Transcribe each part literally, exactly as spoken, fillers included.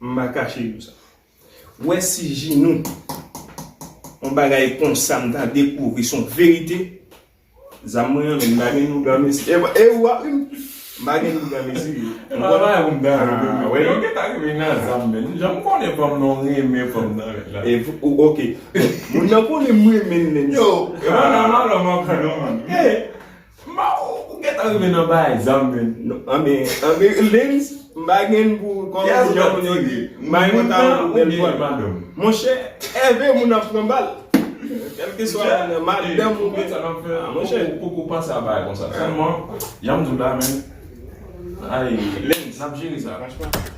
M pa kache nou sa. Wè si Jinou, yon bagay konsa m ta dekouvri, se yon verite. Zam mwen an, men m pa gen nou granmesi. E, e ou ap ri m? M pa gen nou granmesi. M pa bay pou m ta ri. Ah, wè. Yo gentan rive nan zam, men. Jan m konnen fanm nan, renmen fanm nan, men la. E, ou, ok. Moun nan konnen m renmen l, men. Yo, e pa nan malè m ap di non, man. Eh, Ma, ou, ou gentan rive nan bay zam, men. Non, anben, anben, Lens, m pa gen pou kòmanse jan moun yo di. M pa gen kontan ou bèl vwa. Monchè, Ève moun ap pran bal. Kèlkeswa moun nan, madanm ou byen. Ah, monchè. Ou poko panse a bagay konsa. Sèlman, jan m di w la, men. Ay, Lens, n ap jere sa. Franchman.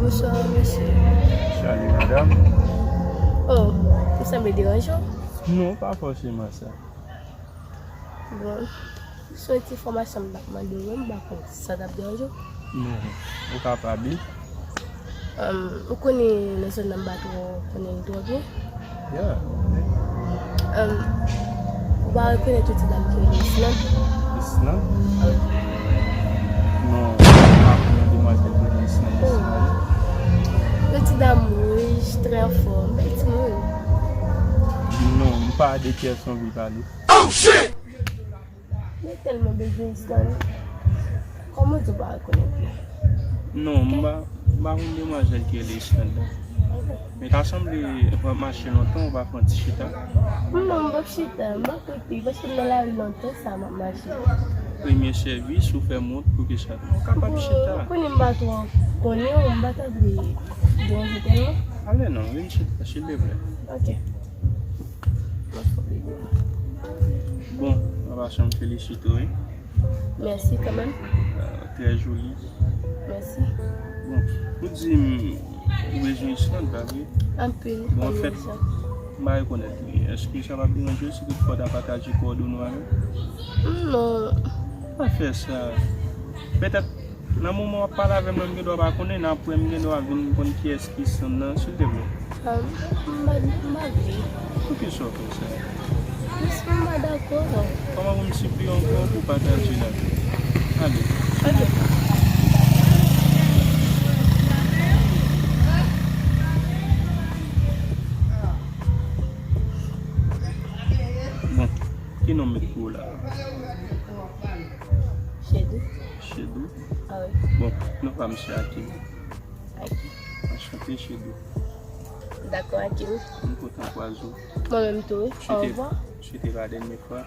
Bonswa, mesye. Salut, madame. Oh, ou sanble deranje w? Non, pa fòseman sa. Bon, se yon ti enfòmasyon m t ap mande w, m pa konn si sa t ap deranje w. Non, ou kapab wi. Em, ou konnen nan zòn nan m pa twò konnen l twò byen. Yeah. Em, ou pa rekonèt yon ti dam ki rele Island? Island? Wi. Non, m pa konnen demwazèl ki rele Island. Oh. Yon ti dam wouj, trè anfòm, bèl timoun. Non, m pa de kiyès ou anvi pale. Oh, shit! Mwen tèlman bezwen Island. Kòman w di w pa rekonèt li? Non, m pa, m pa konn demwazèl ki rele Island la. Men ta sanble w ap mache lontan, ou pa fè yon ti chita? Non, m p ap chita, m p ap rete, paske m nan lari lontan sa, m ap mache. Premye sèvis, ou fè m wont, poukisa? Ou kapab chita. Bon, konnen m pa twò konnen w, m pa ta vle deranje tèlman. Ale non, vin chita, silvouplè. Ok. Bon, an pasan, m felisite w, wi. Mèsi kanmenm. Euh, trè joli. Mèsi. Bon, ou di m, ou bezwen Island, pa vre? Anpil. Bon, anfèt, m pa rekonèt li. Èske sa p ap deranje w si toutfwa w ta pataje kowòdone w avè m? Non. Pa fè sa. Petèt, nan moman w ap pale avè m nan, m gen dwa pa konnen, nan apre m gen dwa vin konn kiyès ki Island nan, silvouplè. Ah, m pa, m pa vle. Poukisa w fè sa? Paske m pa dakò, non. Kòman pou m sipliye ankò pou pataje l avè m? Ale. Ok. Bon, ki non m met pou ou la? Chedou. Chedou? Ah wi. Bon, non pa m se Akim. Akim. Anchante, Chedou. Dakò, Akim. M kontan kwaze w. Mwen menm tou, wi. Au revoir. Swete pa dènye fwa.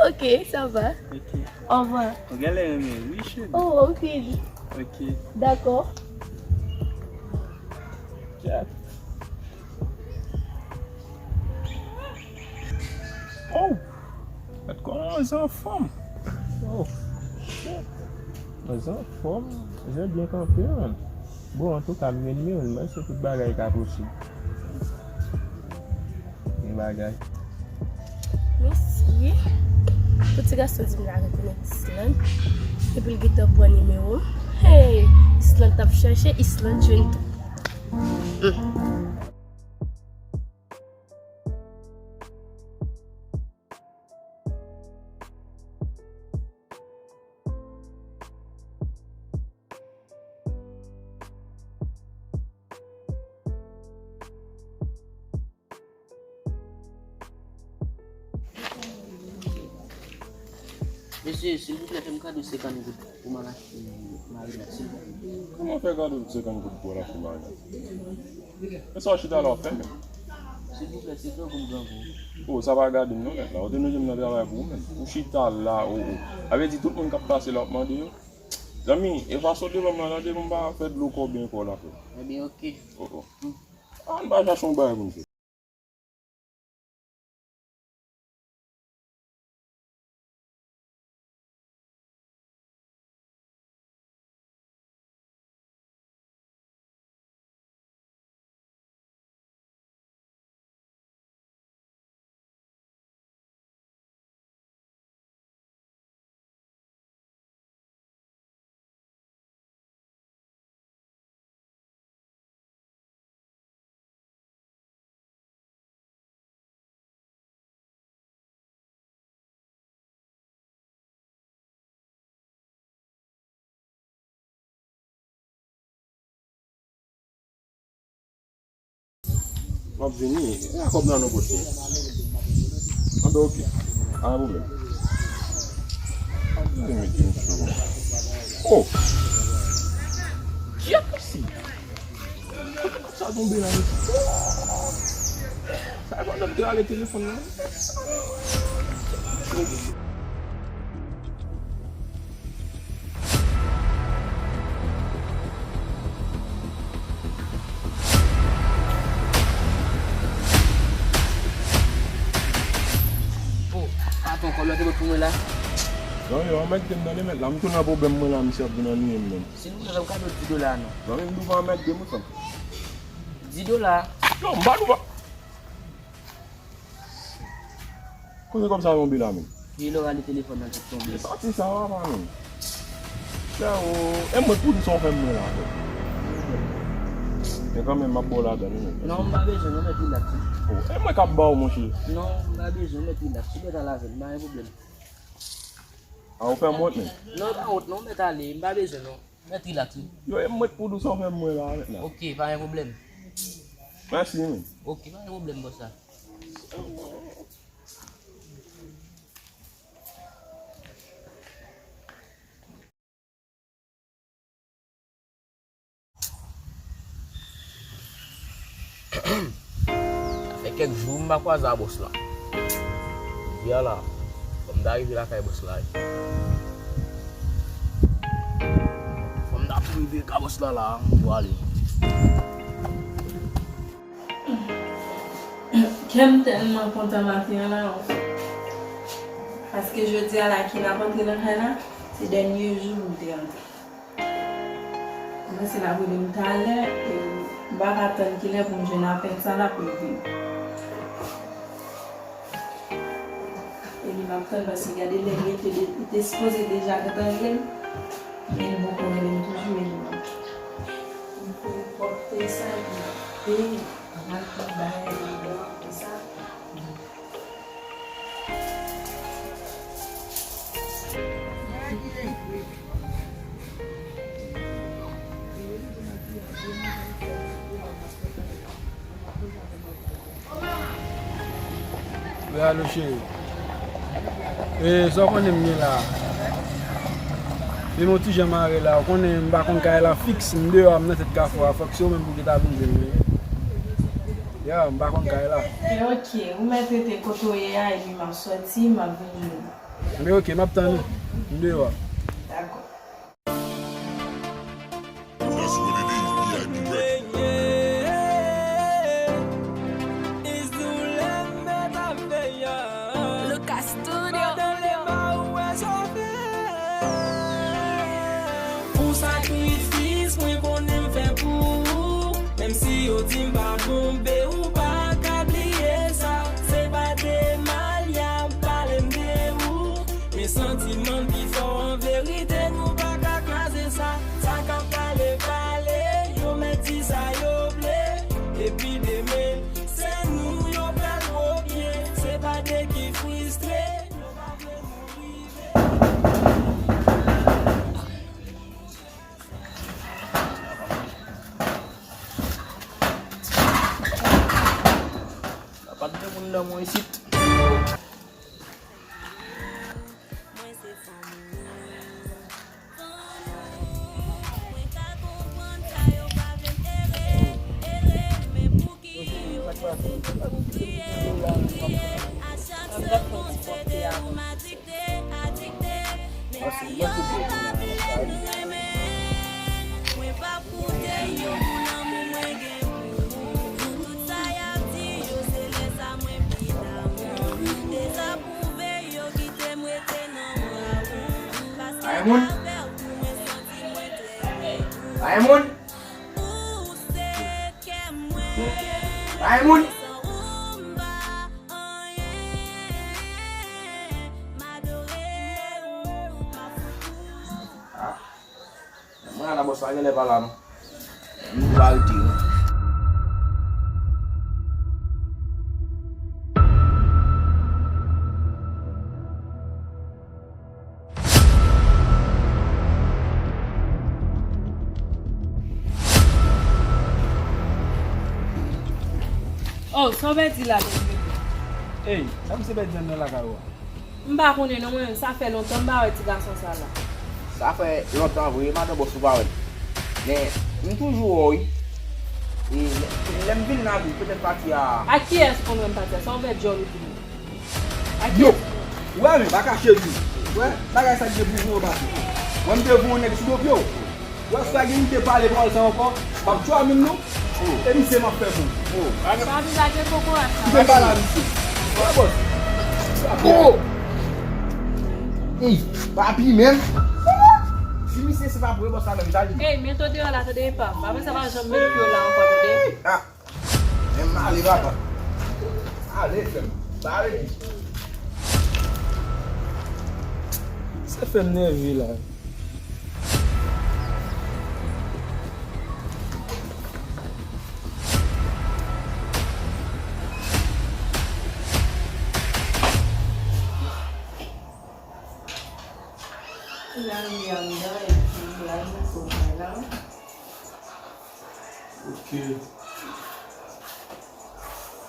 Ok, ça va. Ok. Au revoir. Ou genlè renmen wi, Chedou. Oh, anpil. Ok. Dakò. Jack. Oh! Gad kòman manzè anfòm. Oh, shit. Manzè anfòm. Manzè byen kanpe, man. Bon, antouka, m gen nimewo l, m panse tout bagay ka posib. Gen bagay. Mèsi. Pou ti gason di m la rekonèt Island. Epi l gentan pran nimewo m. Hey! Island t ap chache, Island jwenn tou. Hmm. Mesye, silvouplè, fè m kado senkant goud pou m al achte marinad, silvouplè. Kòman fè kado senkant goud pou w al achte marinad? E sa w chita la w ap fè menm? Silvouplè, se grangou m grangou. Oh, sa pa gade m non nèt la. Ou te mete m nan travay pou ou menm. Ou chita la, oh, oh. Sa vle di tout moun k ap pase la w ap mande yo. Zanmi, efase w devan m nan, tande pou m pa fè dlo kò byen kò la frè. Ebyen, ok. Oh, oh. Ann ba chache yon bagay pou n fè. M ap vini. E a kòb la non, bòs mwen. Anben, oke. Pa gen pwoblèm. Anben, mete m sou. Oh! Dyab isi! Kote kòb sa tonbe la, mesye? Sa e pandan m te rale telefòn nan. Oh, patwon, kòb la te pot pou mwen la. Non, yo, anmède m tande mèt la. M tou nan pwoblèm mwen la, misye ap vin annuiye m menm. Si nou vle, m ka ba w dis dola non. Non, men m tou pa anmède m, ou sanm. Dis dola. Non, m pa tou pa. Kote kòb sa tonbe la menm? E lè w rale telefòn nan ki tonbe. Sòti sa, papa menm. Frèwo, e mwen pou di sa w fè m mwen la. Men kanmenm, m ap ba w ladan li menm. Non, m pa bezwen non, mèt rilaks wi. Oh, e mwen k ap ba w, monchè. Non, m pa bezwen, mèt rilaks. Ou mèt al avè l, m pa gen pwoblèm. A, ou fè m wont menm? Non, pa wont non, mèt ale, m pa bezwen non. Mèt rilaks wi. Yo, e mwen pou di w sa w fè m mwen la, mèt la. Oke, pa gen pwoblèm. Mèsi, men. Oke, pa gen pwoblèm, bòs la. Sa fè kèk jou m pa kwaze a bòs la. Jodi a la, fò m ta rive lakay bòs la wi. Fò m ta tou rive ka bòs la la, m pwale. Kè m tèlman kontan maten an la, wi. Paske jodi a la, ke n ap antre nan kay la, se dènye jou nou te antre. Mwen se l ap rele m talè, e m pa ka tann kilè pou m jwenn apèl sa l ap rele m. E li m ap tann paske gade lè li te, li te sipoze deja gentan rele m, men li poko rele m toujou, e li manke. M fè pwòpte sa, epi m al pran bagay ladan, apre sa. Wi, alo cheri. E, sa w konnen m gen la. Menm yon ti jan mare la, ou konnen m pa konn kay la fiks, m deyò a, m nan tèt kafou a, fòk se ou menm pou ki ta vin jwenn mwen. Ya, m pa konn kay la. E oke, ou mèt rete kote w ye a, epi m ap sòti, m ap vin jwenn ou. Anben oke, m ap tann ou. M deyò a. Dakò. Lucas Studio. Pou sakrifis mwen konnen m fè pou ou, menm si yo di m pa tonbe, ou pa ka bliye sa. Se pa de mal y ap pale m de ou, men santiman m pi fò. An verite, nou pa ka kraze sa. Sa k ap pale, pale, yo mèt di sa yo vle. Epi demen, se nou yo pral kopye. Se pa de ki fristre, yo pa vle nou rive. Pa t gen moun nan mwen isit. Pa gen moun? Pa gen moun? Pa gen moun? Ah. Mwen ala bòs la genlè pa la non. M pa rete non. Sa w pèdi la, Dènye? Ey, sa misye pèdi anndan lakay ou a? M pa konnen non, mwen menm, sa fè lontan m pa wè ti gason sa la. Sa fè lontan vre, madan bòs ou pa wè l. Men, m toujou wè w, wi. E, lè, lè m vin la tou, petèt pati a. Ak kiyès ou konn wè m pati a? Sa w fè djòl ou vini? Ak kiyès? Yo! Ou wè, men, pa kache di. Ou wè, bagay sa k gen pou voye w pase. Mwen, m te voye yon nèg sou do pye w. Wè, si w ta gen lide pale pawòl sa ankò, m ap tchwa menm non. E misye m ap fè pou ou. Papi, lage kokorat sa. M te pale a misye. Wè, bòs. Ey, papi, menm. Si misye se pa pou e bòs la menm, sa li. Ey, met w deyò la, tande, epa. Apre sa, pa janm met pye w la ankò, tande. Ah. Men m ale, papa. Ale, frè m. Bare li. Sa fè m nève la. La, m anndan, epi la, m sou la. Ok.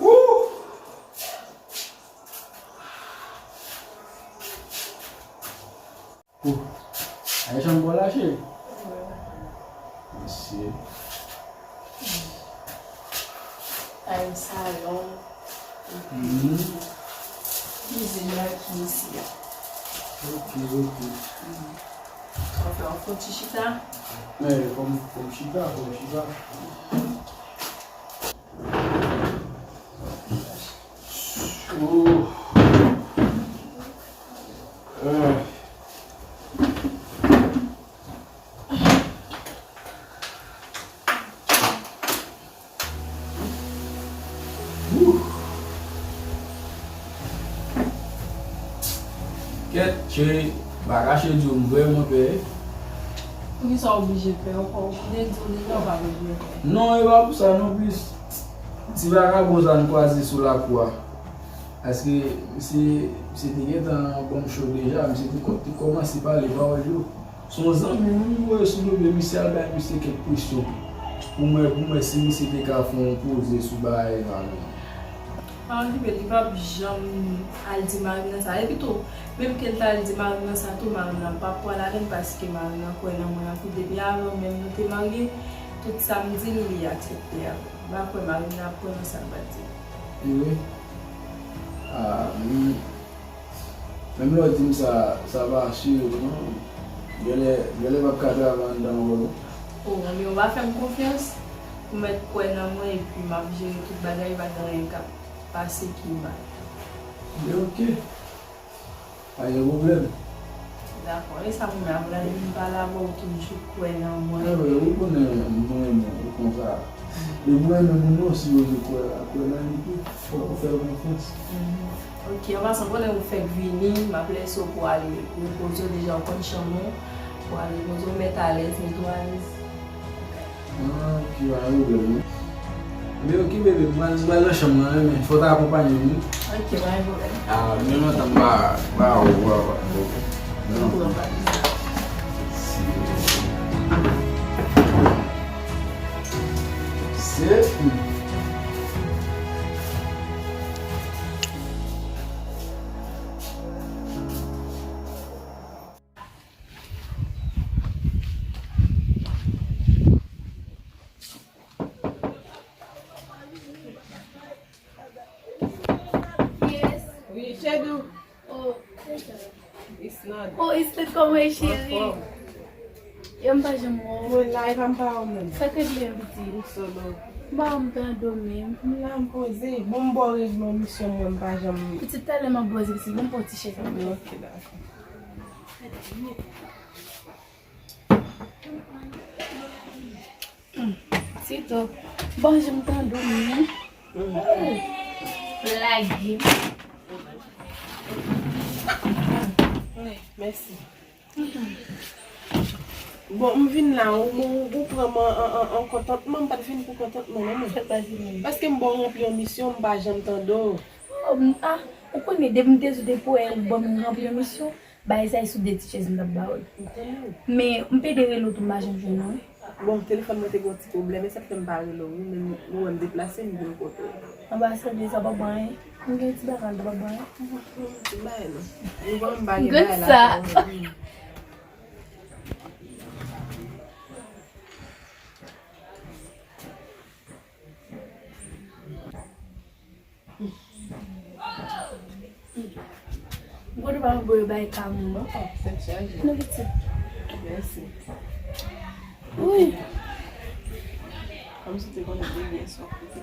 Woo! Woo! Ay, chanm bò la, cheri. Mesye. Ay, salon. Mhm. Kizin nan ki isi a. Ok, ok. Anfen, yon fon ti chita. Men, fò m, fò m chita, fò m chita. Oh. Euh. Kèt, cheri, m pa kache di w, m vrèman pè. Poukisa w oblije pè? Ou konn, m te di w deja w pa bezwen pè. Non, e pa pou sa non plis. Ti vagabon sa n kwaze sou lakou a. Paske misye, misye te gentan ban m cho deja, misye te kò-, te kòmanse pale pawòl yo. Se yon zanmi m wi m voye sou do pye misye al bay misye kèk presyon pou m wè, pou m wè si misye te ka fè yon poze sou bagay la menm. Pa okipe l, li p ap janm al di mari m nan sa. Epi tou, menm ke l ta al di mari m nan sa tou, mari m nan p ap kwè ladan l paske mari m nan kwè nan mwen anpil. Depi avan menm nou te marye, tout sa m di l, li aksepte a. M pa kwè mari m nan ap kwè nan sa m pral di l. Wi. Ah, menm, menm lè w di m sa, sa pa asire w non. Genlè, genlè m ap ka travay anndan ankò non. O, men ou pa fè m konfyans. Ou mèt kwè nan mwen epi m ap jere tout bagay, pa gen anyen k ap pase ki mal. Men oke. Pa gen pwoblèm. Dakò, e sa m renmen avè w la, depi m pale avè w, ou toujou kwè nan mwen. Anben, ou konnen m renmen w konsa. Depi w renmen moun, ou sipoze kwè, kwè nan li tou. Fòk ou fè l konfyans. Mhm. Ok, an pasan, konnen ou fèk vini, m ap lese w pou w ale repoze w, deja w konn chanm ou, pou w ale repoze w, mèt alèz, mete w alèz. Ah, ok, pa gen pwoblèm non. Men ok bebe, m pral, m pral nan chanm nan wi, men fò w ta akonpanye m wi. Ok, pa gen pwoblèm. Ah, men lontan m pa, pa wè w, pa wè w. Non. Se. Yes. Wi, Chedou. Oh, it's not. Oh, it's not, kòman w ye, cheri? Anfòm. Yo, m pa janm wè w. Mwen la, e pa m pa wè w menm. Sa k regle, pitit? M solo. M pa wè w, m tande w menm. M la, m poze. Bon, m ba w rezime misyon mwen, m pa janm. Pitit, talè m ap poze, pitit. Ban m pran ti chèz la. Ok, dakò. Tito, bon, jan m tande w menm. Lage. Mèsi. Bon, m vin la, ou, ou, ou pran m an, an, an, an kontantman, m pa t vin pou kontantman non mwen. Sa k pase menm? Paske m ba w ranpli yon misyon, m pa janm tande w. Oh, m, ah, ou konnen depi m te sou depo, ou ban m ranpli yon misyon. Bagay sa e sou de ti chèz m t ap ba w. Men, m pede rele w tou, m pa janm jwenn ou, wi. Bon, telefòn mwen te gen yon ti pwoblèm, e sa k fè m pa rele w, wi, men ou wè m deplase, m vin kote w. Anba sandye sa pa bon anyen. M gen ti bagay la pa bon anyen. Ti bagay non. Ou wè m pa gen bagay la. Gad sa. M konn pa voye bay Kamou non. Tèt chaje. Non pitit. Mèsi. Wi. Kòmsi w te konnen te gen sa w kote.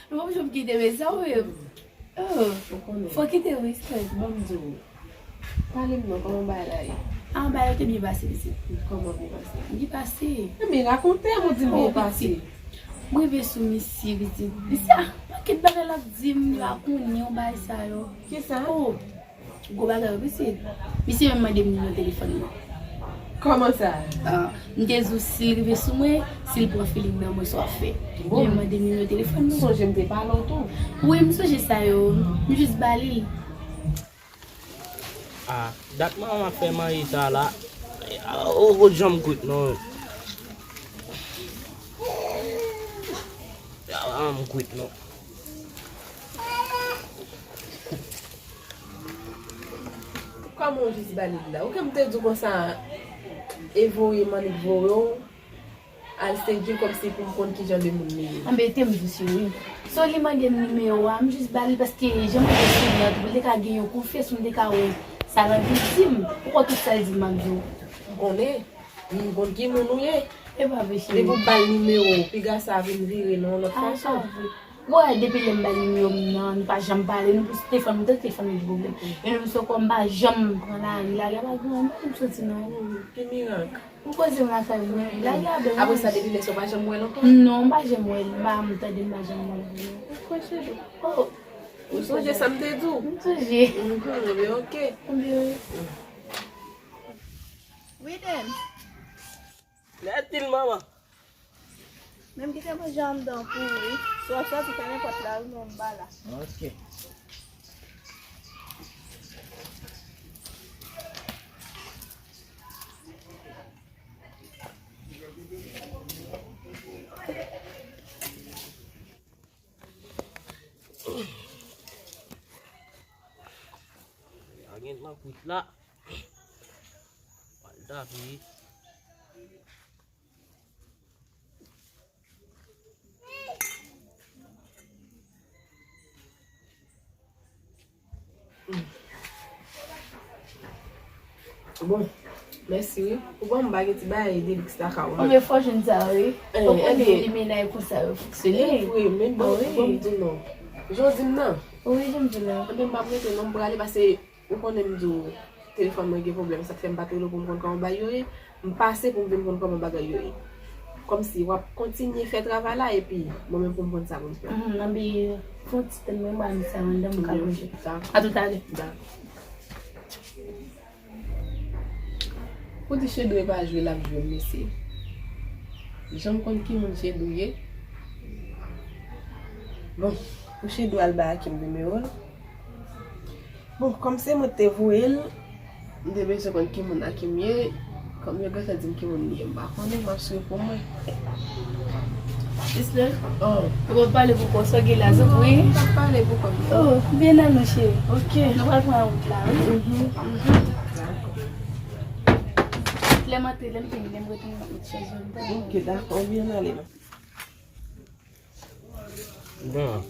Nou p ap janm kite mesye sa wi. Oh. Ou konnen. Fò kite wi, strès. Ban m di w. Pale m non, kòman bagay la ye? Ah, bagay yo te byen pase, pitit. Kòman byen pase? Byen pase. Ebyen, rakonte m, ou di m byen pase. Oh, pitit. M rive sou misye, pitit. Misye, ah, pakèt bagay l ap di m la, konnen yon bagay sa yo. Kisa? Oh, gwo bagay yo, pitit. Misye menm mande m nimewo telefòn mwen. Kòman sa? Ah, m te di w si l rive sou mwen, si l pran feeling nan mwen, sa w ap fè. Bon. Li menm mande m nimewo telefòn mwen. Sonje m te pale w tou. Wi, m sonje sa yo. M jis ba li l. Ah, dat manman ap fè manje sa la. Ah, ou kot janm kwit non. Ah, m kwit non. Kòman w jis ba li la? Ou ke m te di w konsa, e voye m annik voye w. Al sedui l kòmsi pou m konn kijan de moun li ye. Anben, te m di w, cheri. So, li mande m nimewo a, m jis ba li paske jan m te sou li an tou, pou l te ka gen yon konfyans, pou m te ka wè sa l anvi di m. Ou kwè tout sa l di m m ap di w. M konnen. M konn ki moun ou ye. E pa vre, cheri. Depi w ba l nimewo w, piga sa vin vire nan yon lòt fason. A, e pa vre. Bon, depi lè m ba l nimewo m nan, nou pa janm pale, nou plis telefòn, m te telefòn li pwoblèm. E nou sou kò m pa janm pran lari, lari a pa gen anyen m santi non. Ki mirak. Ou poze m lakay mwen. Lage a bèl. Apre sa, depi lè sa, w pa janm wè l ankò? Non, m pa janm wè l. M pa, m tande m pa janm wè l. Ou kwè, cheri? Oh. Ou sonje sa m te di w? M sonje. Mhm, ebyen, oke. Ebyen, wi. Wi, Dens. Lè til, manman. Men m kite manje anndan pou ou, wi. Si w ap sòti, fèmen pòt la, wi, men m pa la. Oke. Agen nan kwit la. Pral tape. Bon, mèsi wi. Ou ban m bagay ti bagay deliks lakay ou. Konbyen fwa w jwenn sa wi? Ou konnen li menaj konsa yo fonksyone. E vre, men bon, ban m di w non. Jan w di m nan. Wi, jan m di w la. Ebyen, m p ap rete non, m prale pase ou konnen m di w telefòn mwen gen pwoblèm, sa k fè m pa t rele w pou m konn kòman bagay yo ye. M pase pou m vin konn kòman bagay yo ye. Kòmsi w ap kontinye fè travay la epi mwen menm pou m konn sa pou m fè. Mhm, anben fè yon ti tann mwen, m al met sa anndan m ka bouje. Dakò. A toutalè. Dakò. Ou di Chedou pa jwe, l ap jwe m, mesye. Jan m konn ki moun Chedou ye. Bon, pou Chedou al ba Akim nimewo l. Bon, kòm se mwen ki te voye l, m te bezwen konn ki moun Akim ye. Kòm yo gentan di m ki moun li ye, m pa konnen, m ap swiv pou mwen. Isley? Oh. Ou pa pale pou kò w, sa w gen la, zòt wi. M p ap pale pou kò m. Oh, byen al, mon cheri. Ok. Nou pral pran wout la, wi. Mhm, mhm. Lè m antre, lè m vini, lè m retounen, m ap met chèz yo anndan. Ok, dakò, byen ale. Bon,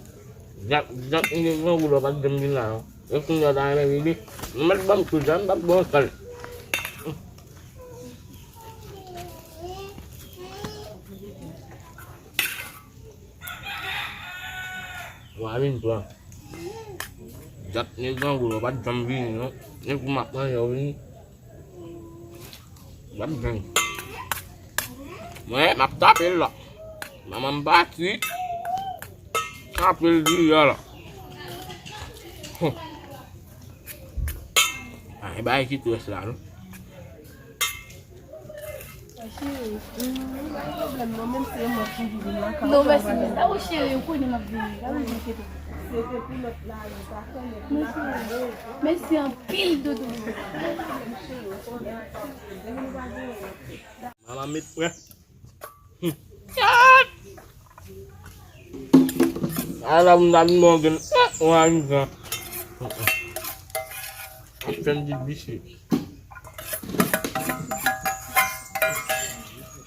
Zak, Zak, li te grangou la, pa t janm vin la, non. E kounye a, ta renmen vini. Nou mèt ban m kout la, m p ap bon kal. Wa vin pran. Zak, li te grangou la, pa t janm vini, non. E kou m ap manje, w vini. W ap jwenn. Mwen, m ap tape l la. Manman m pati. Tape l di a la. Huh. Ah, e bagay ki très la, non? Cheri, mm, pa gen pwoblèm non, menm si e mwen ki vin nan kay ou. Non, mèsi, mèsi. Dakò, cheri, ou konnen m ap vini. Pa bezwen enkyete w. Se te pou lòt la, li pa konnen pou la kay. Mèsi anpil, doudou. Cheri, ou konnen. Depi nou pa genyen lòt. Ala met prè. Ala m nan mwen gen. Wan gen. Ap fè m di bisi.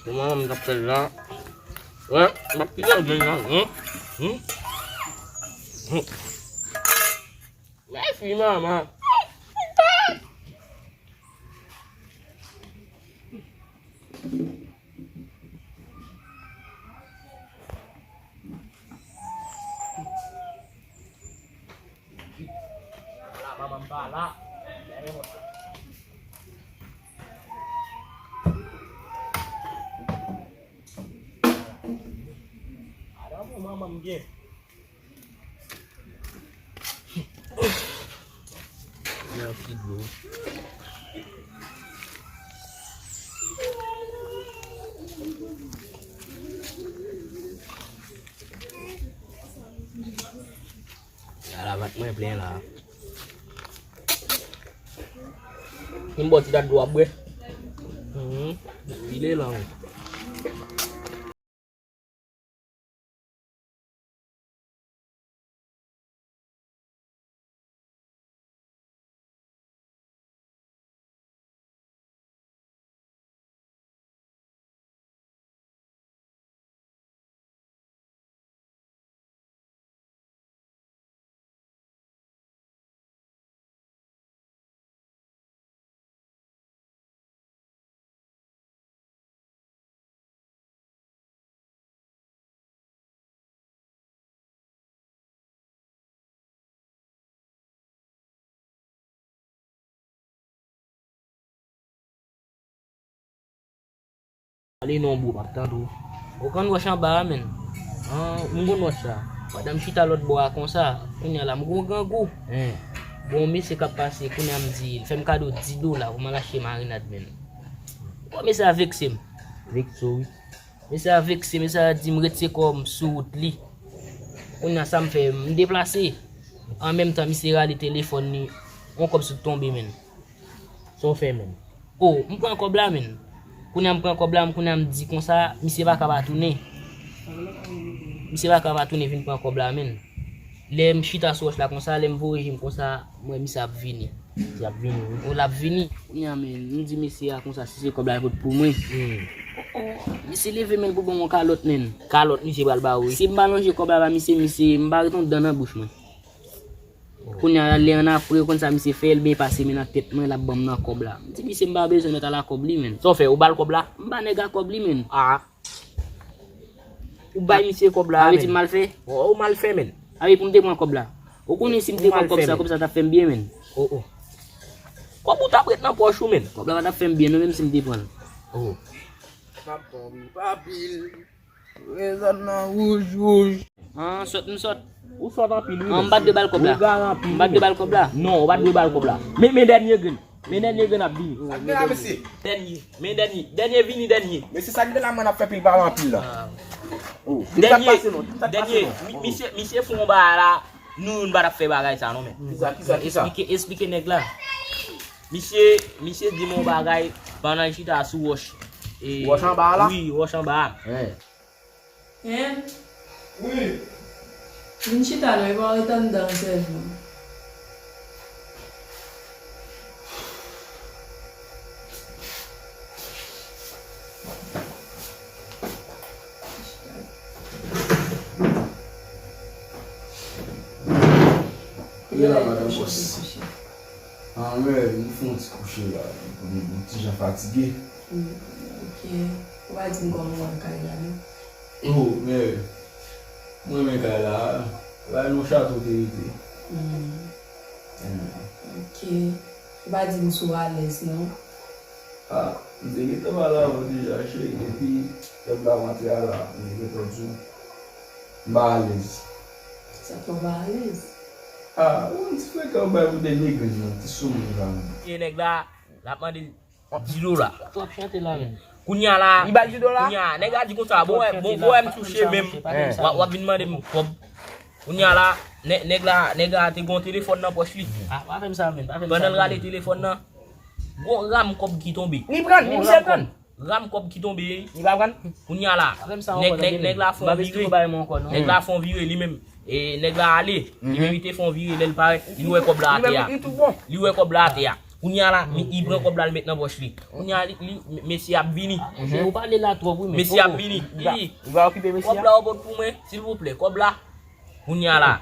Kòman m t ap fè la? Wè, m ap kite w jwenn la. Hmm? Hmm? Hmm? Mèsi, manman. La, manman m pa la. Ala bon manman m gen. Yon ti dlo. Ala vant mwen plen la. Yon bon ti dat dlo ap bwè. Mhm. File la wi. Ale non bro, m ap tande w. Ou konn wòch anba a, menn? An, m konn wòch la. Pandan m chita lòt bò a konsa, kounye a la, m gon grangou. Bon, mesye k ap pase, kounye a m di, l fè m kado dis dola pou m al achte marinad, menn. Bon, mesye a vekse m. Vekse w, wi. Mesye a vekse, mesye a di m retire kò m sou wout li. Kounye a sa m fè, m deplase. An menm tan, misye rale telefòn li, yon kòb sot tonbe, menn. Sa w fè, menn? O, m pran kòb la, menn. Kounye a m pran kòb la, kounye a m di konsa, misye pa ka pa tounen. Misye pa ka pa tounen vin pran kòb la, menn. Lè m chita sou wòch la konsa, lè m voye je m konsa, m wè misye ap vini. Misye ap vini, wi. O, l ap vini. Kounye a, menn, m di mesye a konsa, si se kòb la, l pot pou mwen. Hmm. O, o, misye leve, menn, pou ban m yon kalòt, menn. Kalòt misye pral ba ou, wi. Si m pa lonje kòb la ba misye, misye, m pa ret yon dan nan bouch mwen. Kounye a, lè annapre, ou konn sa misye fè, l byen pase men nan tèt mwen, l ap ban m nan kòb la. M di misye m pa bezwen mèt ala kòb li, menn. Sa w fè, ou ba l kòb la? M ba nèg la kòb li, menn. A. Ou bay misye kòb la, menn. Sa vle di m mal fè? O, ou mal fè, menn. Sa vle pou m te pran kòb la. Ou konnen si m te pran kòb sa, kòb sa t ap fè m byen, menn. O, o. Kòb ou t ap ret nan pòch ou, menn. Kòb la pa t ap fè m byen, non, menm si m te pran l. O. M ap tonbe pa pil. Rezon nan wouj, wouj. An, sòt, m sòt. Ou sòt anpil, wi. An, m pa t dwe ba l kòb la. Ou egare anpil, wi. M pa t dwe ba l kòb la. Non, ou pa t dwe ba l kòb la. Men, men dènye grenn. Men dènye grenn ap vini. Sa k gen la, mesye? Dènye. Men dènye. Dènye vini, dènye. Mesye, sa k gen la, mwen ap fè pil pale anpil la. O, dènye. Dènye. Mi-, misye, misye fè yon bagay la. Nou youn pa t ap fè bagay sa, non, men. Kisa, kisa, kisa? Esplike, esplike nèg la. Misye, misye di m yon bagay pandan l chita sou wòch. E, wòch anba a la? Wi, wòch anba a. Hen. Hen? Wi. Vin chita non, epi w ret anndan sèlman. Kounye a la, madanm bòs. Anmwey, m fè yon ti kouche la. M ti jan fatige. Mm, ok. Ou pa di m kòman w wè kay la, non? O, men, mwen renmen kay la. Bay nou chato te rete. Mm. Mm. Ok. Ou pa di m si w alèz, non? A, m te gentan pale avè w deja, cheri, depi lè m t ap antre a la, m te gentan di w, m pa alèz. Sa fè w pa alèz? A, ou konn ti frekan w bay pou dènye grenn nan, ti soumoun sa menm. E nèg la, l ap mande dis dola. Ou ap chante la menm. Kounye a la, li ba l dis dola? Kounye a, nèg la di konsa, bon, bon, bon, m touche menm. W ap, w ap vin mande m kòb. Kounye a la, nè-, nèg la, nèg la te gon telefòn nan pòch li. A, pa fè m sa menm, pa fè m sa. Pandan l rale telefòn nan, gon ram kòb ki tonbe. Li pran l, li misye pran l. Ram kòb ki tonbe. Li pa pran. Kounye a la, nèg nèg nèg la fè yon vire. Nèg la fè yon vire li menm. E nèg la ale. Li menm li te fè yon vire, lè l parèt, li wè kòb la atè a. Li wè kòb la atè a. Kounye a la, li pran kòb la, li met nan pòch li. Kounye a li, li mesye ap vini. Mesye ap vini. Li di, kòb la w pot pou mwen, silvouplè, kòb la. Kounye a la,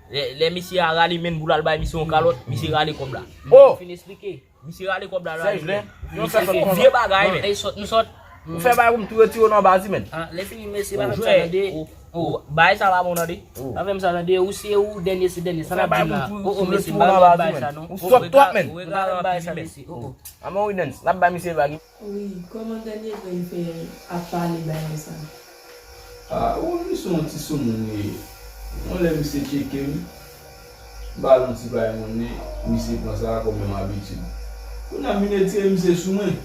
lè, lè misye a rale menm pou l al bay misye yon kalòt, misye rale kòb la. Fin eksplike. Misye rale kòb la, rale. Sèj lè. Misye se vye bagay, men. Ou fè bagay pou m tou retire w nan baz, men. Ah, lè fini, mesye, pa fè m sa tande. Bagay sa pa bon tande. Pa fè m sa tande. Ou se ou, dènye se dènye. Sa n ap di la. Oh, oh, mesye, pa fè m bagay sa, non. Ou sòt twòp, men. Pa fè m bagay sa, mesye. Oh, oh. Amon Widens, n ap bay misye vag. Wi, kòman dènye grenn fè ap pale bagay sa? Ah, ou li sou yon ti soumoun li ye. Yon lè misye tcheke m, m ba l yon ti bay monnen, misye pran sa kòm yon abitid. Kounye a m vin retire misye sou mwen.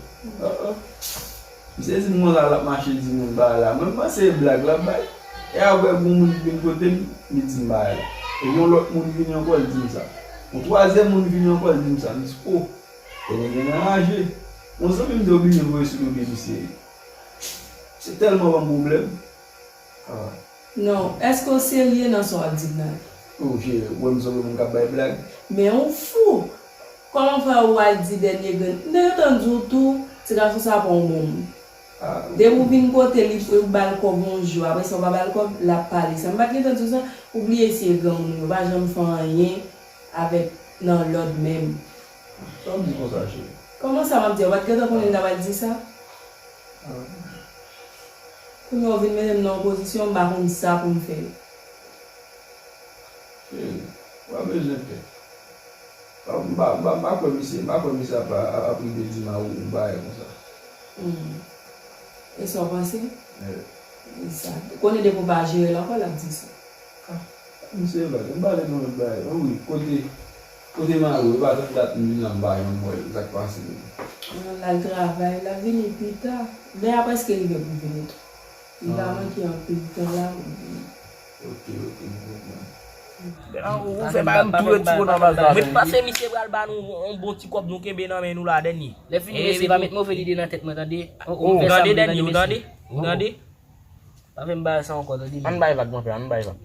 Oh, oh. Misye di m konsa l ap mache di moun bagay la. Mwen m panse se blag l ap bay. E apre gon moun ki vin kote m, li di m bagay la. E yon lòt moun vini ankò, li di m sa. Yon twazyèm moun vini ankò, li di m sa. M di, oh, tènè gen nan raje. Yon zanmi m te oblije voye sou do pye misye. Se tèlman ban m pwoblèm. Ah. Non, èske w serye nan sa w ap di m nan? Oh, cheri, ou wè m sanble moun k ap bay blag? Men ou fou! Kòman fè ou al di dènye grenn? M te gentan di w tou, ti gason sa pa yon bon moun. Ah, depi ou vin kote li, ou ba l kòb yon jou, apre sa ou pa ba l kòb, l ap pale sa. M pa t gentan di w sa, ou bliye se granmoun yo, pa janm fè anyen avèk nan lòd menm. Sa w di konsa, cheri? Kòman sa m ap di a? Ou pa t gentan konnen m ta pral di sa? Ah. Kounye a w vin mete m nan yon pozisyon, m pa konn sa pou m fè. Cheri, ou pa bezwen pè. M pa, m pa, m pa kwè misye, m pa kwè misye ap, ap, ap rive di m a ou, ou bagay konsa. Hmm. E sa w panse? Egzak. Konnen depi w pa jere l ankò, l ap di sa. Ah, misye va, m pale nan lòt bagay. Oh wi, kote, kote mari w, e pa tann dat m vin la m pa janm wè l, sa k pase menm? L al travay, l ap vini pita. Lè a prèske rive pou vini tou. Li pa manke anpil tan la pou l vini. Ok, ok, m konprann. Ou fè bagay m tou retire w nan baz la. Mwen panse misye pral ba nou yon bon ti kòb nou kenbe nan men nou la dènye. Lè fini, mesye, pa met move lide nan tèt mwen, tande? Ou tande dènye, ou tande? Ou tande? Pa fè m bagay sa ankò, tande? Ann bay vag, monchè, ann bay vag.